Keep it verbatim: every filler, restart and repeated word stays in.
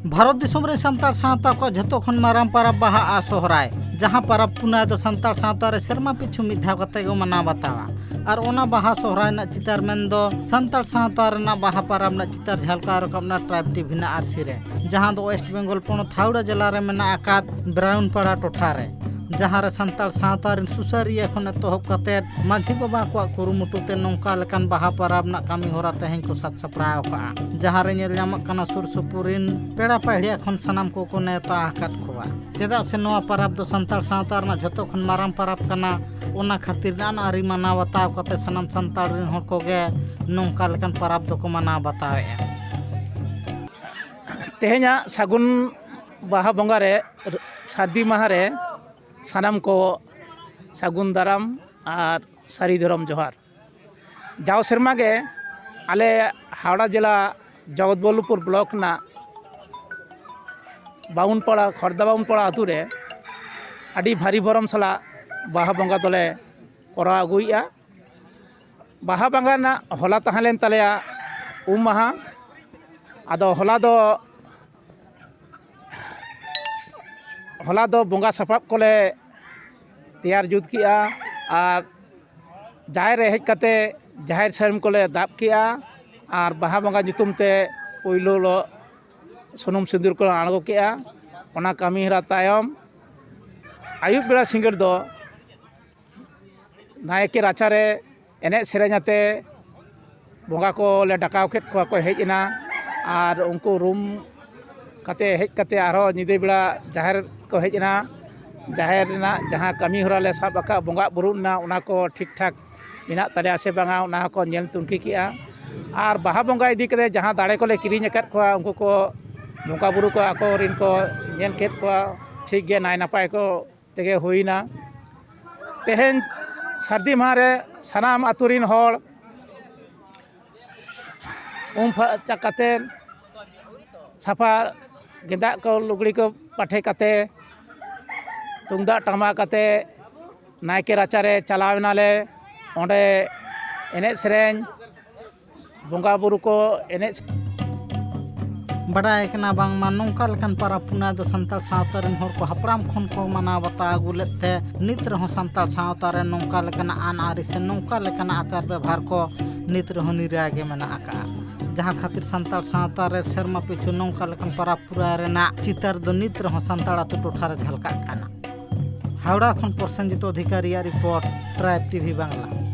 ᱵᱷᱟᱨᱚᱛ ᱫᱤᱥᱚᱢ ᱨᱮ ᱥᱟᱱᱛᱟᱲ ᱥᱟᱶᱛᱟ ᱠᱚᱣᱟᱜ ᱡᱷᱚᱛᱚ ᱠᱷᱚᱱ ᱢᱟᱨᱟᱝ ᱯᱚᱨᱚᱵᱽ ᱵᱟᱦᱟ ᱟᱨ ᱥᱚᱦᱨᱟᱭ, ᱡᱟᱦᱟᱸ ᱯᱚᱨᱚᱵᱽ ᱯᱩᱱᱟᱹᱭ ᱫᱚ ᱥᱟᱱᱛᱟᱲ ᱥᱟᱶᱛᱟ ᱨᱮ ᱥᱮᱨᱢᱟ ᱯᱤᱪᱷᱩ ᱢᱤᱫ ᱫᱷᱟᱣ ᱠᱟᱛᱮ ᱠᱚ ᱢᱟᱱᱟᱣ ᱵᱟᱛᱟᱣᱟ᱾ ᱟᱨ ᱚᱱᱟ ᱵᱟᱦᱟ ᱥᱚᱦᱨᱟᱭ ᱨᱮᱱᱟᱜ ᱪᱤᱛᱟᱹᱨ ᱢᱮᱱᱫᱚ ᱥᱟᱱᱛᱟᱲ ᱥᱟᱶᱛᱟ ᱨᱮᱱᱟᱜ ᱵᱟᱦᱟ ᱯᱚᱨᱚᱵᱽ ᱨᱮᱱᱟᱜ ᱪᱤᱛᱟᱹᱨ ᱡᱷᱟᱞᱠᱟᱣ ᱨᱟᱠᱟᱵ ᱮᱱᱟ ᱴᱨᱟᱭᱤᱵᱽ ᱴᱤᱵᱷᱤ ᱨᱮᱱᱟᱜ ᱟᱹᱨᱥᱤ ᱨᱮ, ᱡᱟᱦᱟᱸ ᱫᱚ ᱳᱭᱮᱥᱴ ᱵᱮᱝᱜᱚᱞ ᱯᱚᱱᱚᱛ ᱦᱟᱣᱲᱟ ᱡᱮᱞᱟ ᱨᱮ ᱢᱮᱱᱟᱜ ᱟᱠᱟᱫ ᱵᱨᱟᱣᱩᱱᱯᱟᱲᱟ ᱴᱚᱴᱷᱟ ᱨᱮ, ᱡᱟᱦᱟᱸ ᱨᱮ ᱥᱟᱱᱛᱟᱲ ᱥᱟᱶᱛᱟ ᱨᱮᱱ ᱥᱩᱥᱟᱹᱨᱤᱭᱟᱹ ᱠᱷᱚᱱ ᱮᱛᱚᱦᱚᱵ ᱠᱟᱛᱮ ᱢᱟᱹᱡᱷᱤ ᱵᱟᱵᱟ ᱠᱚᱣᱟᱜ ᱠᱩᱨᱩᱢᱩᱴᱩ ᱛᱮ ᱱᱚᱝᱠᱟ ᱞᱮᱠᱟᱱ ᱵᱟᱦᱟ ᱯᱚᱨᱚᱵᱽ ᱨᱮᱱᱟᱜ ᱠᱟᱹᱢᱤ ᱦᱚᱨᱟ ᱛᱮᱦᱮᱧ ᱠᱚ ᱥᱟᱛ ᱥᱟᱯᱲᱟᱣ ᱟᱠᱟᱫᱼᱟ, ᱡᱟᱦᱟᱸ ᱨᱮ ᱧᱮᱞ ᱧᱟᱢᱚᱜ ᱠᱟᱱᱟ ᱥᱩᱨ ᱥᱩᱯᱩᱨ ᱨᱮᱱ ᱯᱮᱲᱟ ᱯᱟᱹᱦᱲᱤᱭᱟᱹ ᱠᱷᱚᱱ ᱥᱟᱱᱟᱢ ᱠᱚᱠᱚ ᱱᱮᱣᱛᱟ ᱟᱠᱟᱫ ᱠᱚᱣᱟ᱾ ᱪᱮᱫᱟᱜ ᱥᱮ ᱱᱚᱣᱟ ᱯᱚᱨᱚᱵᱽ ᱫᱚ ᱥᱟᱱᱛᱟᱲ ᱥᱟᱶᱛᱟ ᱨᱮᱱᱟᱜ ᱡᱷᱚᱛᱚ ᱠᱷᱚᱱ ᱢᱟᱨᱟᱝ ᱯᱚᱨᱚᱵᱽ ᱠᱟᱱᱟ, ᱚᱱᱟ ᱠᱷᱟᱹᱛᱤᱨ ᱟᱹᱱ ᱟᱹᱨᱤ ᱢᱟᱱᱟᱣ ᱵᱟᱛᱟᱣ ᱠᱟᱛᱮ ᱥᱟᱱᱟᱢ ᱥᱟᱱᱛᱟᱲ ᱨᱮᱱ ᱦᱚᱲ ᱠᱚᱜᱮ ᱱᱚᱝᱠᱟ ᱞᱮᱠᱟᱱ ᱯᱚᱨᱚᱵᱽ ᱫᱚᱠᱚ ᱢᱟᱱᱟᱣ ᱵᱟᱛᱟᱣᱮᱫᱼᱟ᱾ ᱛᱮᱦᱮᱧᱟᱜ ᱥᱟᱹᱜᱩᱱ ᱵᱟᱦᱟ ᱵᱚᱸᱜᱟ ᱨᱮ, ᱥᱟᱹᱨᱫᱤ ᱢᱟᱦᱟ ᱨᱮ ᱥᱟᱱᱟᱢ ᱠᱚ ᱥᱟᱹᱜᱩᱱ ᱫᱟᱨᱟᱢ ᱟᱨ ᱥᱟᱹᱨᱤ ᱫᱷᱚᱨᱚᱢ ᱡᱚᱦᱟᱨ᱾ ᱡᱟᱣ ᱥᱮᱨᱢᱟ ᱜᱮ ᱟᱞᱮ ᱦᱟᱣᱲᱟ ᱡᱮᱞᱟ ᱡᱚᱜᱚᱛᱵᱚᱞᱞᱚᱵᱷᱯᱩᱨ ᱵᱞᱚᱠ ᱨᱮᱱᱟᱜ ᱵᱟᱣᱩᱱᱯᱟᱲᱟ, ᱠᱷᱚᱨᱫᱟ ᱵᱟᱣᱩᱱᱯᱟᱲᱟ ᱟᱹᱛᱩ ᱨᱮ ᱟᱹᱰᱤ ᱵᱷᱟᱹᱨᱤ ᱵᱷᱚᱨᱚᱢ ᱥᱟᱞᱟᱜ ᱵᱟᱦᱟ ᱵᱚᱸᱜᱟ ᱫᱚᱞᱮ ᱠᱚᱨᱟᱣ ᱟᱹᱜᱩᱭᱮᱫᱼᱟ᱾ ᱵᱟᱦᱟ ᱵᱚᱸᱜᱟ ᱨᱮᱱᱟᱜ ᱦᱚᱞᱟ ᱛᱟᱦᱮᱸ ᱞᱮᱱ ᱛᱟᱞᱮᱭᱟ ᱩᱢ ᱢᱟᱦᱟ᱾ ᱟᱫᱚ ᱦᱚᱞᱟ ᱫᱚ, ᱦᱚᱞᱟ ᱫᱚ ᱵᱚᱸᱜᱟ ᱥᱟᱯᱟᱵ ᱠᱚᱞᱮ ᱛᱮᱭᱟᱨ ᱡᱩᱛ ᱠᱮᱜᱼᱟ ᱟᱨ ᱡᱟᱦᱮᱨ ᱨᱮ ᱦᱮᱡ ᱠᱟᱛᱮ ᱡᱟᱦᱮᱨ ᱥᱟᱹᱲᱤᱢ ᱠᱚᱞᱮ ᱫᱟᱵ ᱠᱮᱜᱼᱟ ᱟᱨ ᱵᱟᱦᱟ ᱵᱚᱸᱜᱟ ᱧᱩᱛᱩᱢ ᱛᱮ ᱯᱳᱭᱞᱳ ᱦᱤᱞᱳᱜ ᱥᱩᱱᱩᱢ ᱥᱤᱸᱫᱩᱨ ᱠᱚᱞᱮ ᱟᱬᱜᱚ ᱠᱮᱜᱼᱟ᱾ ᱚᱱᱟ ᱠᱟᱹᱢᱤ ᱦᱚᱨᱟ ᱛᱟᱭᱚᱢ ᱟᱹᱭᱩᱵ ᱵᱮᱲᱟ ᱥᱤᱸᱜᱟᱹᱲ ᱫᱚ ᱱᱟᱭᱠᱮ ᱨᱟᱪᱟᱨᱮ ᱮᱱᱮᱡ ᱥᱮᱨᱮᱧ ᱟᱛᱮ ᱵᱚᱸᱜᱟ ᱠᱚᱞᱮ ᱰᱟᱠᱟᱣ ᱠᱮᱫ ᱠᱚᱣᱟ, ᱠᱚ ᱦᱮᱡ ᱮᱱᱟ᱾ ᱟᱨ ᱩᱱᱠᱩ ᱨᱩᱢ ᱠᱟᱛᱮ, ᱦᱮᱡ ᱠᱟᱛᱮ ᱟᱨᱦᱚᱸ ᱧᱤᱫᱟᱹ ᱵᱮᱲᱟ ᱡᱟᱦᱮᱨ ᱠᱚ ᱦᱮᱡ ᱮᱱᱟ᱾ ᱡᱟᱦᱮᱨ ᱨᱮᱱᱟᱜ ᱡᱟᱦᱟᱸ ᱠᱟᱹᱢᱤ ᱦᱚᱨᱟ ᱞᱮ ᱥᱟᱵ ᱟᱠᱟᱫ, ᱵᱚᱸᱜᱟ ᱵᱩᱨᱩ ᱨᱮᱱᱟᱜ, ᱚᱱᱟ ᱠᱚ ᱴᱷᱤᱠ ᱴᱷᱟᱠ ᱢᱮᱱᱟᱜ ᱛᱟᱞᱮᱭᱟ ᱥᱮ ᱵᱟᱝᱟ, ᱚᱱᱟ ᱦᱚᱸᱠᱚ ᱧᱮᱞ ᱛᱩᱱᱠᱷᱤ ᱠᱮᱜᱼᱟ᱾ ᱟᱨ ᱵᱟᱦᱟ ᱵᱚᱸᱜᱟ ᱤᱫᱤ ᱠᱟᱛᱮ ᱡᱟᱦᱟᱸ ᱫᱟᱲᱮ ᱠᱚᱞᱮ ᱠᱤᱨᱤᱧ ᱟᱠᱟᱫ ᱠᱚᱣᱟ, ᱩᱱᱠᱩ ᱠᱚ ᱵᱚᱸᱜᱟ ᱵᱩᱨᱩ ᱠᱚ ᱟᱠᱚ ᱨᱮᱱ ᱠᱚ ᱧᱮᱞ ᱠᱮᱫ ᱠᱚᱣᱟ, ᱴᱷᱤᱠ ᱜᱮ ᱱᱟᱭ ᱱᱟᱯᱟᱭ ᱠᱚ ᱛᱮᱜᱮ ᱦᱩᱭᱱᱟ᱾ ᱛᱮᱦᱮᱧ ᱥᱟᱹᱨᱫᱤ ᱢᱟᱦᱟ ᱨᱮ ᱥᱟᱱᱟᱢ ᱟᱹᱛᱩ ᱨᱮᱱ ᱦᱚᱲ ᱩᱢ ᱯᱷᱟᱨᱪᱟ ᱠᱟᱛᱮ, ᱥᱟᱯᱷᱟ ᱜᱮᱸᱫᱟᱜ ᱠᱚ, ᱞᱩᱜᱽᱲᱤ ᱠᱚ ᱯᱟᱴᱷᱮ ᱠᱟᱛᱮ, ᱛᱩᱢᱫᱟᱜ ᱴᱟᱢᱟᱠ ᱠᱟᱛᱮ ᱱᱟᱭᱠᱮ ᱨᱟᱪᱟᱨᱮ ᱪᱟᱞᱟᱣ ᱮᱱᱟᱞᱮ᱾ ᱚᱸᱰᱮ ᱮᱱᱮᱡ ᱥᱮᱨᱮᱧ, ᱵᱚᱸᱜᱟ ᱵᱩᱨᱩ ᱠᱚ ᱮᱱᱮᱡ ᱵᱟᱰᱟᱭ ᱠᱟᱱᱟ ᱵᱟᱝᱢᱟ ᱱᱚᱝᱠᱟ ᱞᱮᱠᱟᱱ ᱯᱟᱨᱟᱵᱽ ᱯᱩᱱᱟᱹᱭ ᱫᱚ ᱥᱟᱱᱛᱟᱲ ᱥᱟᱶᱛᱟ ᱨᱮᱱ ᱦᱚᱲ ᱠᱚ ᱦᱟᱯᱲᱟᱢ ᱠᱷᱚᱱ ᱠᱚ ᱢᱟᱱᱟᱣ ᱵᱟᱛᱟᱣ ᱟᱹᱜᱩ ᱞᱮᱫ ᱛᱮ ᱱᱤᱛ ᱨᱮᱦᱚᱸ ᱥᱟᱱᱛᱟᱲ ᱥᱟᱶᱛᱟ ᱨᱮ ᱱᱚᱝᱠᱟ ᱞᱮᱠᱟᱱᱟᱜ ᱟᱹᱱ ᱟᱹᱨᱤ ᱥᱮ ᱱᱚᱝᱠᱟ ᱞᱮᱠᱟᱱᱟᱜ ᱟᱪᱟᱨ ᱵᱮᱵᱷᱟᱨ ᱠᱚ ᱱᱤᱛ ᱨᱮᱦᱚᱸ ᱱᱤᱨᱟ ᱜᱮ ᱢᱮᱱᱟᱜ ᱟᱠᱟᱫᱼᱟ᱾ ᱡᱟᱦᱟᱸ ᱠᱷᱟᱹᱛᱤᱨ ᱥᱟᱱᱛᱟᱲ ᱥᱟᱶᱛᱟ ᱨᱮ ᱥᱮᱨᱢᱟ ᱯᱤᱪᱷᱩ ᱱᱚᱝᱠᱟ ᱞᱮᱠᱟᱱ ᱯᱟᱨᱟᱵᱽ ᱯᱩᱱᱟᱹᱭ ᱨᱮᱱᱟᱜ ᱪᱤᱛᱟᱹᱨ ᱫᱚ ᱱᱤᱛ ᱨᱮᱦᱚᱸ ᱥᱟᱱᱛᱟᱲ ᱟᱹᱛᱩ ᱴᱚᱴᱷᱟ ᱨᱮ ᱡᱷᱟᱞᱠᱟᱜ ᱠᱟᱱᱟ᱾ ᱦᱟᱣᱲᱟ ᱠᱷᱚᱱ ᱯᱨᱚᱥᱮᱱᱡᱤᱛ ᱚᱫᱷᱤᱠᱟᱨᱤᱭᱟᱜ ᱨᱤᱯᱳᱨᱴ, ᱴᱨᱟᱭᱤᱵᱽ ᱴᱤᱵᱷᱤ ᱵᱟᱝᱞᱟ᱾